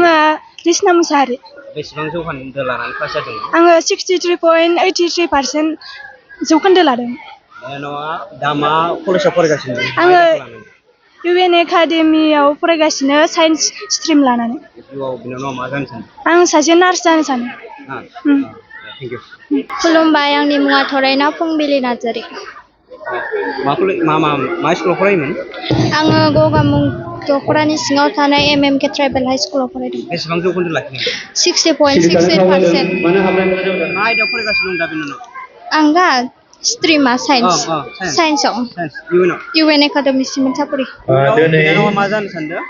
मुङा रिसना मुसाहारि। बेसेबां जौखोन्दो लानानै पास जादों? आङो 63.83% जौखोन्दो लादों। दा मा कलेजाव फरायगासिनो दं? आङो UN एकाडेमियाव फरायगासिनो साइन्स स्ट्रिम लानानै। बिनानावा मा जानो सानो? आं सासे नार्स जानो सानो। Thank you. खुलुमबाय, आंनि मुङा थरायना फुंबिलि नार्जारि। मा स्कुलाव फरायोमोन? आङो गगामुं दख'रानि सिङाव थानाय MMK ट्राइबेल हाइ स्कुलाव फरायदों। बेसेबां जौखोन्दो लाखिनाय? 60.68%। मा आयदायाव फरायगासिनो दं दा बिनानाव? आं दा स्ट्रिमा साइन्स। साइन्सआव। UN academy Simen Chapori. बिनानावा मा जानो सानदों?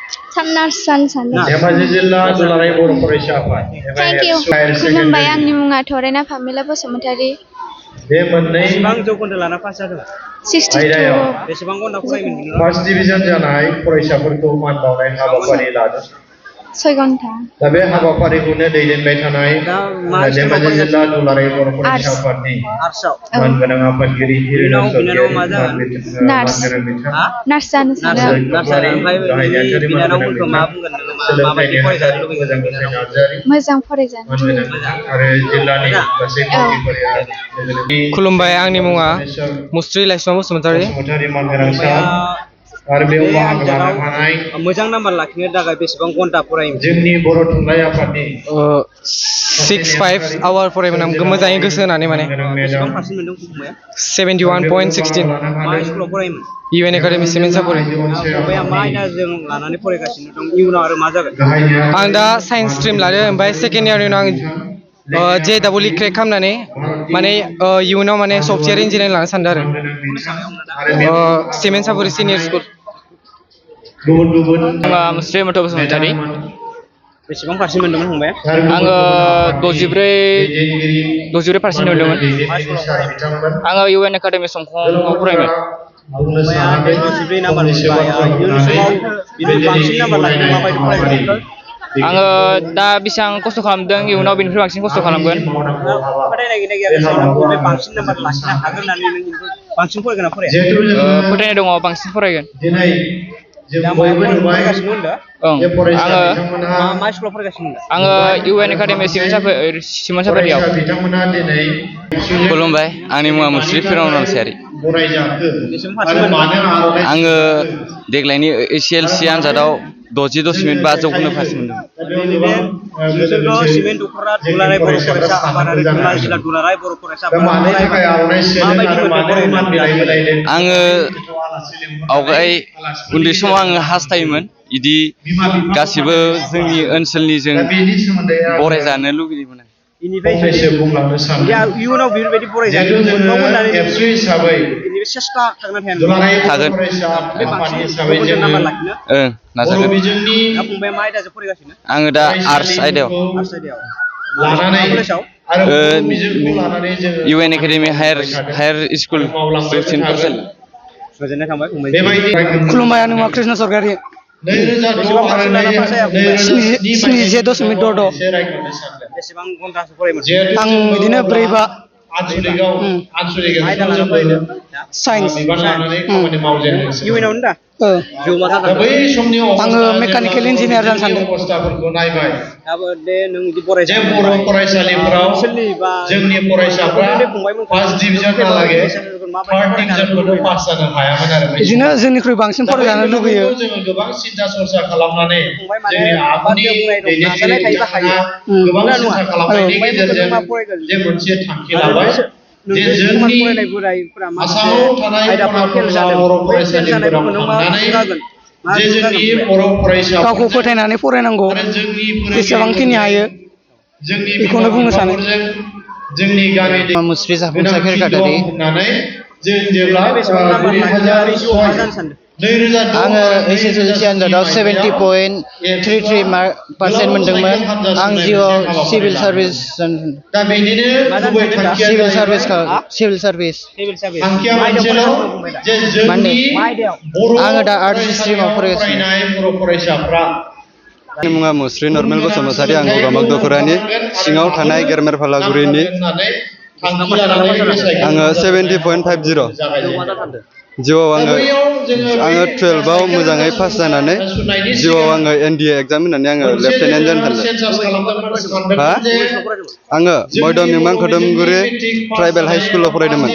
नार्स जानो सानदों। धेमाजि जिल्ला दुलाराय बर' फरायसा आफाद। Thank you. खुलुमबाय, आंनि मुङा थरायना फामिला बसुमतारि। बे मोननै बेसेबां जौखोन्दो लाना पास जादों? 62। बेसेबां घन्टा फरायगोन? फार्स्ट डिभिजन जानाय फरायसाफोरखौ मान बावनाय हाबाफारि लादों। 6 घन्टा। दा बे हाबाफारिखौनो दैदेनबाय थानाय धेमाजि जिल्ला दुलाराय बर' फरायसा आफादनि मानगोनां आफादगिरि हिरोन स्वरगयारि नार्स जानो सानो। बिनानावफोरखौ मा बुंगोन नोङो? माबायदि फरायजानो लुबैगोन? मोजां फरायजानो आरो जिल्लानि गासै मावगिरिफोरा खुलुमबाय, आंनि मुङा मुस्रि लाइसुमा बसुमतारि। मानगोनां सार आरो बेयाव बाहागो लानो हानाय मोजां नाम्बार लाखिनो थाखाय बेसेबां घन्टा फरायोमोन? जोंनि बर' थुनलाइ आफादनि 6-5 आवार फरायोमोन आं मोजाङै गोसो होनानै माने। बेसेबां पारसेन्ट मोनदों फंबाया? 71.16। मा स्कुलाव फरायोमोन? UN academy Simen Chapori. फंबाया मा आयदाजों लानानै फरायगासिनो दं? इयुनाव आरो मा जागोन? आं दा साइन्स स्ट्रिम लादों, ओमफ्राय सेकेन्ड इयारनि उनाव आं JEE क्रेक खालामनानै माने इयुनाव माने सफ्टवेयर इन्जिनियारिं लानो सानदों आरो। Simen Chapori senior school. आङो मुस्रि मथ' बसुमतारि। बेसेबां पारसेन्ट मोन्दोंमोन फंबाया? आङो 64% मोन्दोंमोन। आङो UN एकाडेमि संखंआव फरायोमोन। फंबाया 64 नाम्बार मोनबाय। इयुन समाव बिनिफ्राय बांसिन नाम्बार लाखिनो माबायदि फरायगोन? आङो दा बेसेबां खस्थ' खालामदों, इयुनाव बेनिफ्राय बांसिन खस्थ' खालामगोन। फोथायनाय गैया बेसेबां बांसिन नाम्बार लाखिनो हागोन होननानै नों बांसिन फरायगोन ना फराया? फोथायनाय दङ, बांसिन फरायगोन। दा मा फरायगासिनो होनदों? आङो मा स्कुलाव फरायगासिनो होनदों? आङो UN एकाडेमि सिमेन्ट सापरियाव। खुलुमबाय, आंनि मुङा मुस्रि फिराव नलसियारि। आङो देग्लायनि HLC आनजादाव 60.5 जौखोन्दो पास मोनदों। नोंसोरखौ सिमेन्ट दख'रा दुलाराय बर' फरायसा आफाद आरो धेमाजि जिल्ला दुलाराय बर' फरायसा आफाद माबायदि मोनदों? आङो आवगाय उन्दै समाव आङो हास्थायोमोन इदि गासिबो जोंनि ओनसोलनि जों बरायजानो लुगैयोमोन। बुंलांनो सानो इयुनाव बेफोरबायदि फरायजानो मोनबावो होननानै हिसाबै सेस्था थागोन ना थागोन। नाजागोन। फंबाया मा आयदाजों फरायगासिनो? आङो दा आर्टस आयदायाव। UN एकाडेमि हायार स्कुल जौसिन फरायसालि। गोजोननाय थांबाय फंबाय। खुलुमबाय, आंनि मुङा कृष्ण स्वरगयारि। 70.6. बेसेबां घन्टासो फरायोमोन? आं बिदिनो 4-5 साइन्स। इयुनावनो दा? आङो मेकानिकेल इन्जिनियार जानो सानदों। दाबो दे नों बिदि फरायसा बर' फरायसालिफोराव जोंनि फरायसाफ्रा फार्स्ट डिभिजनहालागै थार्ड डिभिजनखौनो पास जानो हायामोन आरो। बिदिनो जोंनिख्रुइ बांसिन फरायजानो लुगैयो। जोङो गोबां सिन्था सरसा खालामनानै जोंनि आफादनि दैदेनगिरि बिथाङा गोबां सिन्था खालामनायनि गेजेरजों जे मोनसे थांखि लाबाय जे जोंनि आसामाव थानाय खना-खनला बर' फरायसालिफोराव थांनानै जे जोंनि बर' फरायसाफोरजों गावखौ फोथायनानै फरायनांगौ, जेसेबांखिनि हायो बेखौनो बुंनो सानो। जोंनि गामि मुस्रि जाफुंसार खातारि होननानै जों जेब्ला 2006 आङो HSLC आनजादाव 70.33% मोन्दोंमोन। आं जिउआव सिभिल सार्भिस दा बिदिनो गुबै थांखिया सिभिल सार्भिस थांखिया मोनसेल' जे जोंनि आङो दा आर्टस स्ट्रिमाव फरायगासिनो। बर' फरायसाफ्रा आंनि मुङा मुस्रि नरमेल बसुमतारि। आं गगामुग दख'रानि सिङाव थानाय गेरमेर फालागुरिनि। आङो 70.50 जिउआव आङो आङो 12आव मोजाङै पास जानानै जिउआव आङो NDA एग्जाम होनानै आङो लेफ्टेनेन्ट जानो सानदों हा आङो मयदम निमां खोदोमगुरि ट्राइबेल हाइ स्कुलाव फरायदोंमोन